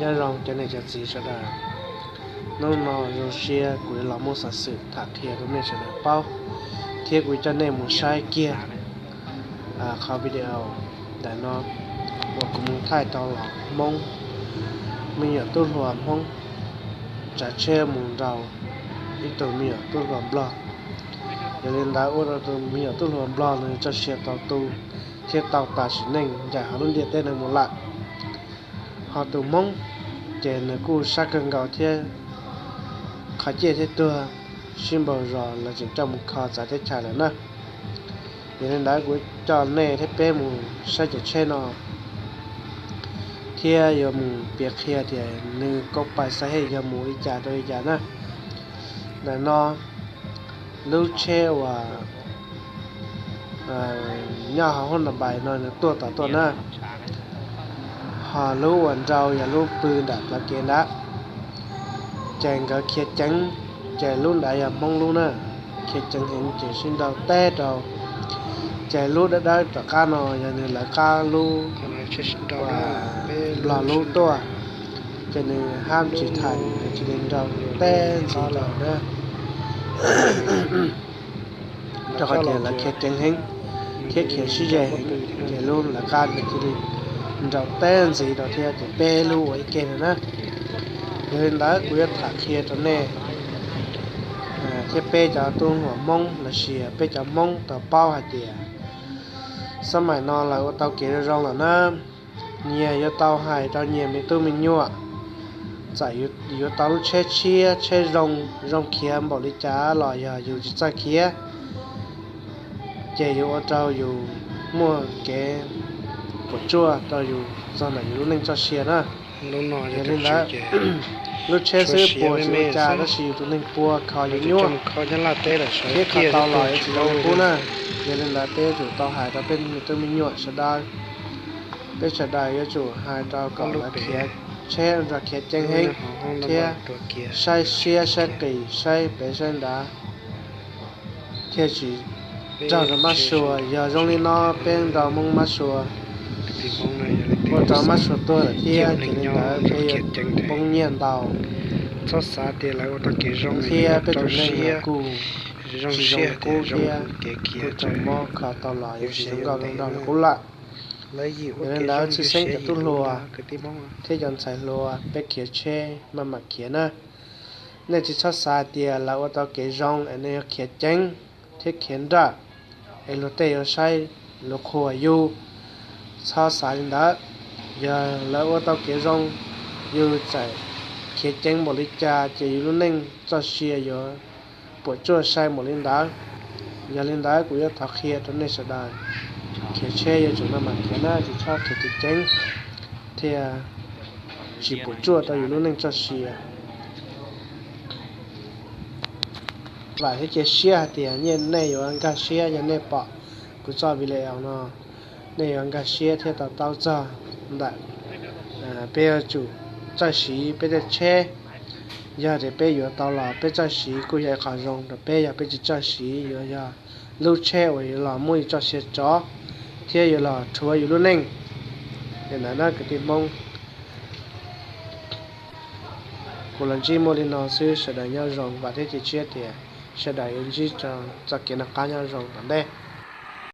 Nyob zoo cov niam cov txiv sawv daws, hnub no zoo siab kuv yuav los muaj xov xwm tham qhia rau nej sawv daws paub, thiab kuv coj nej mus saib kiag qhov video ntawm no uas kuv mus thaij rau los Hmoob, me nyuam tub hluas Hmoob tsav tsheb mus nrau ib tug me nyuam tub hluas Nplog. Yog li ntawd ua rau tus me nyuam tub hluas Nplog nws txoj sia tau tu thiab tau tas sim neej ncaim hauv lub ntiaj teb no mus lawm. Ho tus Hmoob ces nws kuj sab kawg nkaus thiab, qhov ciaj thiab tuag sib npaug zos lawv tseem coj mus kho txav teb chaws lawm na. Yog li ntawd kuv coj nej thiab peb mus saib cov tsheb no thiab yuav mus piav qhia tias nws koj pais xa hej yog mus li cas rau li cas na. Ntawm no lub tsheb uas nyob hauv hoob nab npais no nws tuaj tom tuaj na, ho lub uas nrau yog lub pw nram plawv kev ntawd. Ces nkawd khiav ceev, ces lub ntawd yog Hmoob lub na, khiav ceev heev ces sib nrau teb rau. Ces lub dawb dawb tom qab no yog nws lawv qab lub, Nplog lub tuaj, ces nws hab tsis tham nws cia li nrau teb ntxiv rau na. Rau qhov tias lawv khiav ceev heev thiab khiav sib ze heev, ces lub lawv qab nws cia li nrau teb ntxiv rau thiab ces peb lub ua ib ke no na. Yog li ntawd kuv yuav tham qhia rau nej thiab peb cov tub hluas Hmoob los sis peb cov Hmoob tau paub hais tias xab maim no lawv ua tau kev zoo zoo lawm na. Nyias yuav tau hais rau nyias me tub me nyuam, txawm yuav tau lub tsheb tshiab tsheb zoo, zoo khiav npaum li cas los yog yus tsis txawj khiav, ces yuav ua rau yus muaj kev puas tsuaj rau yus txog ntawm yus lub neej txoj sia na. Yog li ntawd, lub tsheb xwb puas tsis ua cas tab sis yus tus neeg puas kho yuav nyuaj, thiab kho tau los yuav tsis zoo li qub na. Yog li ntawd peb yuav tsum tau hais rau peb me tub me nyuam sawv daws, peb sawv daws yuav tsum hais rau kom lawv khiav tsheb nrog khiav ceev heev thiab saib siab saib qis saib pem saib nrad, thiaj tsis raug rau mab sua. Yog zoo li no peb nrau Hmoob mab sua, ua rau mab sua tuag lawm thiab, ces li ntawd peb yuav poob nyiaj ntau thiab peb tus neeg kuj tsis zoo li qub thiab, kuj raug mob kho tau los yuav tsis zoo nkauj zoo nraug li qub lawm. Yog li ntawd tshwj xeeb cov tub hluas thiab cov ntxhais hluas peb khiav tsheb maj mam khiav na. Nej tsis txhob xav tias lawv ua tau kev zoo es nej yuav khiav ceev thiab khiav nrawm es luag tej yuav saib luag qhuas yus. Txhob xav li ntawd. Yog lawv ua tau kev zoo, yus txawm khiav ceev npaum li cas ces yus lub neej txoj sia yuav puas tsuaj sai npaum li ntawd. Yog li ntawd kuv yuav thov qhia rau nej sawv daws, khiav tsheb yuav tsum maj mam khiav na, tsis txhob khiav ceev ceev thiaj tsis puas tsuaj rau yus lub neej txoj sia. Vam thiab cia siab hais tias nej yuav nkag siab yog nej pom kuv txoj video no, nej yuav nkag siab thiab to taub txog ntawm peb yuav tsum txawj siv peb tej tsheb. Yog tias peb yuav tau los peb txawj siv kuj yog ib qho zoo rau peb, yog peb tsis txawj siv yuav yog lub tsheb uas yuav los muab yus txoj sia tsov thiab yuav los rhuav yus lub neej. Li ntawd na kwv tij Hmoob, kuv los ntsib muaj li no xwb, sawv daws nyob zoo, vam thiab cia siab tias sawv daws yuav ntsib txoj kev noj qab nyob zoo tom ntej.